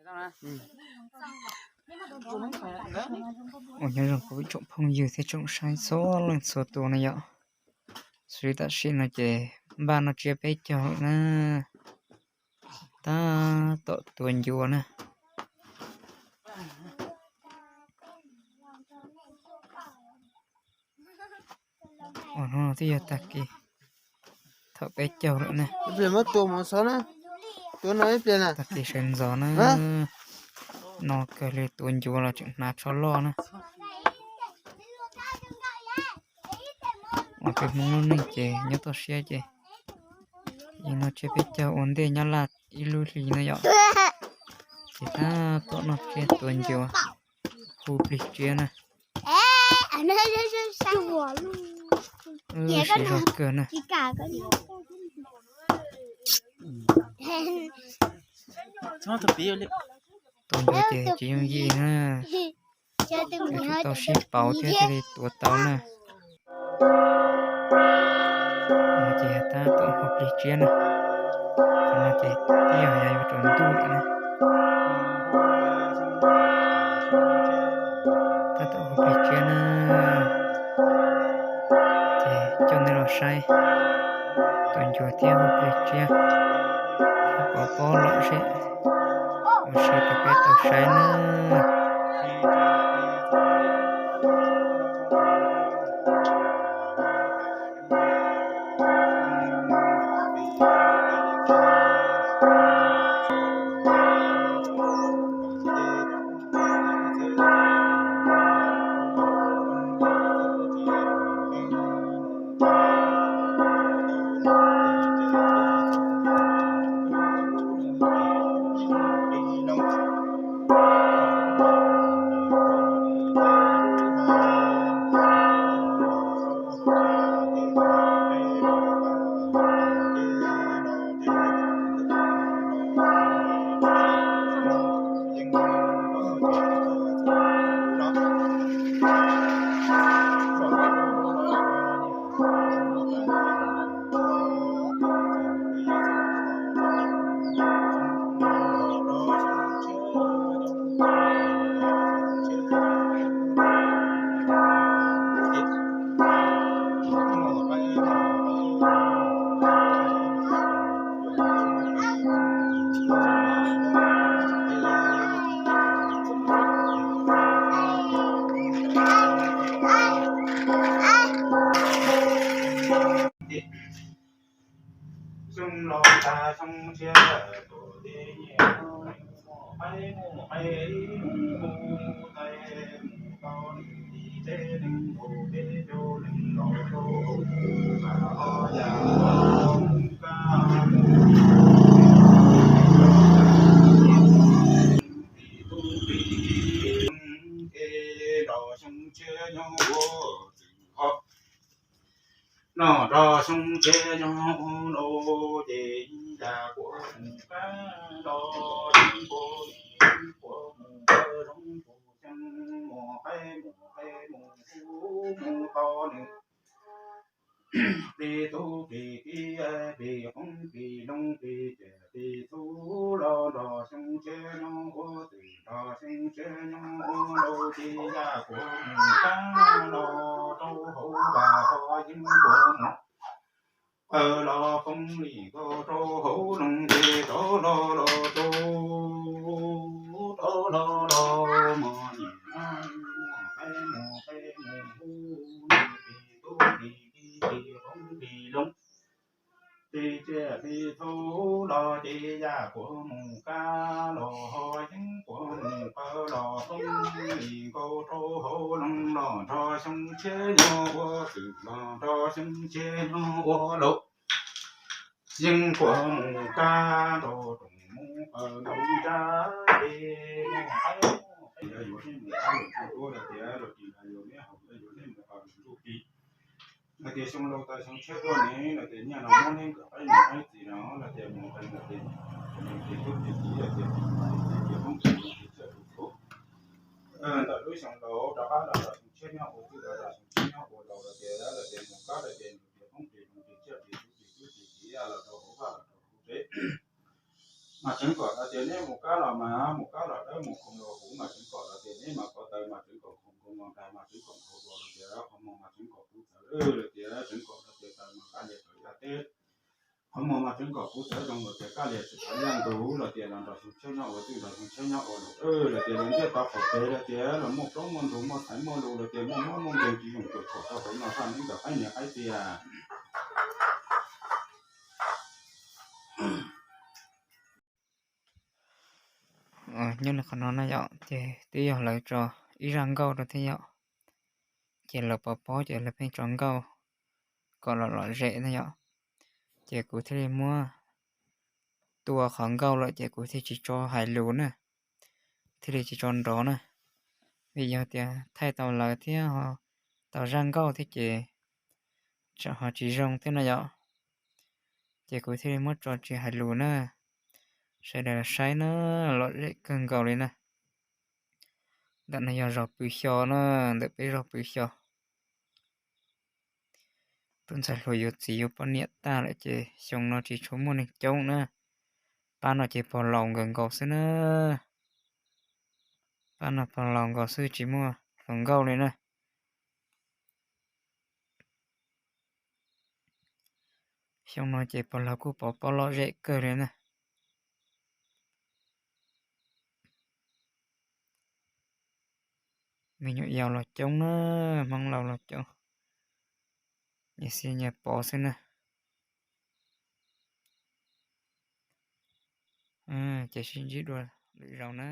Ua nyob zoo kuv ib tsoom phooj ywg thiab tsoom saib txhua leej txhua tus no yom. Xws li tam sim no ces npaj noj tsiab peb caug lawm na, tab tom tua ncuav na. Ua no twb yog tag kis thaum peb caug lawm na. Tag kis sawv ntxov na, no kawg li tua ncuav los tseem hnav tsho loj na. Ua peb Hmoob lub neej ces nyob toj siab ces yeej noj tsiab peb caug ua ntej Nyab Laj ib lub hlis na yom. Ces tab tom noj tsiab tua ncuav, hu plig tsiab na. Siv zog kawg na. Tua ncuav ces tsis yooj yim na, yuav tsum tau sib pauv thiab thiaj li tua tau na. Ces tab tom hu plig tsiab na, qhov no ces twb yog yuav tsaus ntuj lawm na. Tab tom hu plig tsiab na, ces coj nej los saib tua ncuav thiab hu plig tsiab, thiab pov pob lom zem ua si rau peb tau saib na. Xyoo laus tas xyoo tshiab tus tib nyiam mus qaib mus qe mus mus tais mus tau nws tib tsev neeg nkaus peb caug leej los rau hauv mas ho yam mus kab mus tim tub tim ki, es nrog xyoo tshiab nyob ua txwm ho. Noj nrog xyoo tshiab nyob ua laus ces yam kuv mus kab los yeej puas lim puas mus kaw zoo tus xyoo mus qaib mus qe mus hu mus tau nws plig tub plig ki, plig qoob plig loo plig tsiaj plig txhu los nrog xyoo tshiab nyob ua txwm nrog xyoo tshiab nyob ua laus ces yam kuv mus kab los rau hauv vaj ho yeej puas mus. Qawm los foob li nkaus rau hauv loog ces rov los los rau rov los los mos nyiam mus qe mus qe mus hu nws plig tub plig ki plig qoob plig loo plig tsiaj plig txhu los ces yam kuv mus kab los ho yeej kuv mus qawm los foob li nkaus rau hauv loog los nrog xyoo tshiab nyob ua txwm los nrog xyoo tshiab nyob ua laus. Yeej kuv mus kab nrog rooj mus qawm nrog nrab ces mus qawm, yog yuav nej mus qab los tsis tuaj los tias los tsis nrad yuav nej haus, yog yuav nej mus qawm los tsis tuaj plig. Los tias xyoo laus tas xyoo tshiab tuaj ne, los tias nyiaj no muab neb nkawm qaib mus qaib txiv no, los tias mus qee los tias mus plig tub plig ki, los tias mus plig tub plig ki, ntawm lub xyoo laus rov qab los nrog xyoo tshiab nyob ua txwm los nrog xyoo tshiab nyob ua laus, los tias los tias mus kab los tias mus plig qoob plig loo plig tsiaj plig txhu plig tub plig ki los rau hauv vaj los rau hauv tsev. Mas tseev kom hais tias neb mus kab los mas mus kab los dawb mus khoom los huv, mas tseev kom hais tias neb mas ko taw mas tseev kom khoom nkaus los ntais, mas tseev kom nkaus los tias qhov muag mas tseev kom puv txawv los tias tseev kom hais tias taws mas kaj lias tawv yaj teb, qhov muag mas tseev kom puv txawv zoo los tias kaj lias tsis tawv yaj ntug los tias los nrog xyoo tshiab nyob ua twj nrog xyoo tshiab nyob ua lus los tias los ntiaj teb qaum teb los tias los muaj plaub muaj ntug muaj xaiv muaj lus los tias muaj mob muaj nkeeg tsis zoo cuam tshuam rau hauv no saj neb ntawm qaib niam qaib txiv. Nyob li qhov no na yom, ces twb yog lawv tso ib zaj nkauj rau thiab yom. Ces lawv pov pob ces lawv pheej tso nkauj kom los lom zem na yom. Ces kuv thiaj li muab tua qhov nkauj lawm ces kuv thiaj tsis tso hais lus na, thiaj li tsis tso nrov na. Vim yog tias thaij tau lawv thiab tau zaj nkauj thiab ces tsam ho tsis zoo thiab no yom. Ces kuv thiaj li muab tso tsis hais lus na, sawv daws saib na, lom zem kawg nkaus li na. Ntawm no yog zos Pw Xyo na, ntawm peb zos Pw Xyo. Tub ntxhais hluas yuav txiv yuav poj niam tag lawm ces xyoo no tsis tshua muaj neeg coob na. Pab no ces pog laus nkawd nkaus xwb na. Pab no pog laus nkaus xwb tsis muaj hluas nkauj li na. Xyoo no ces pog laus kuj pov pob lom zem kawg li na. Me nyuam yaus los coob na, Hmoob laus los coob, nyias xij nyias pov xwb na. Ces sib ntsib dua lwm zaus na.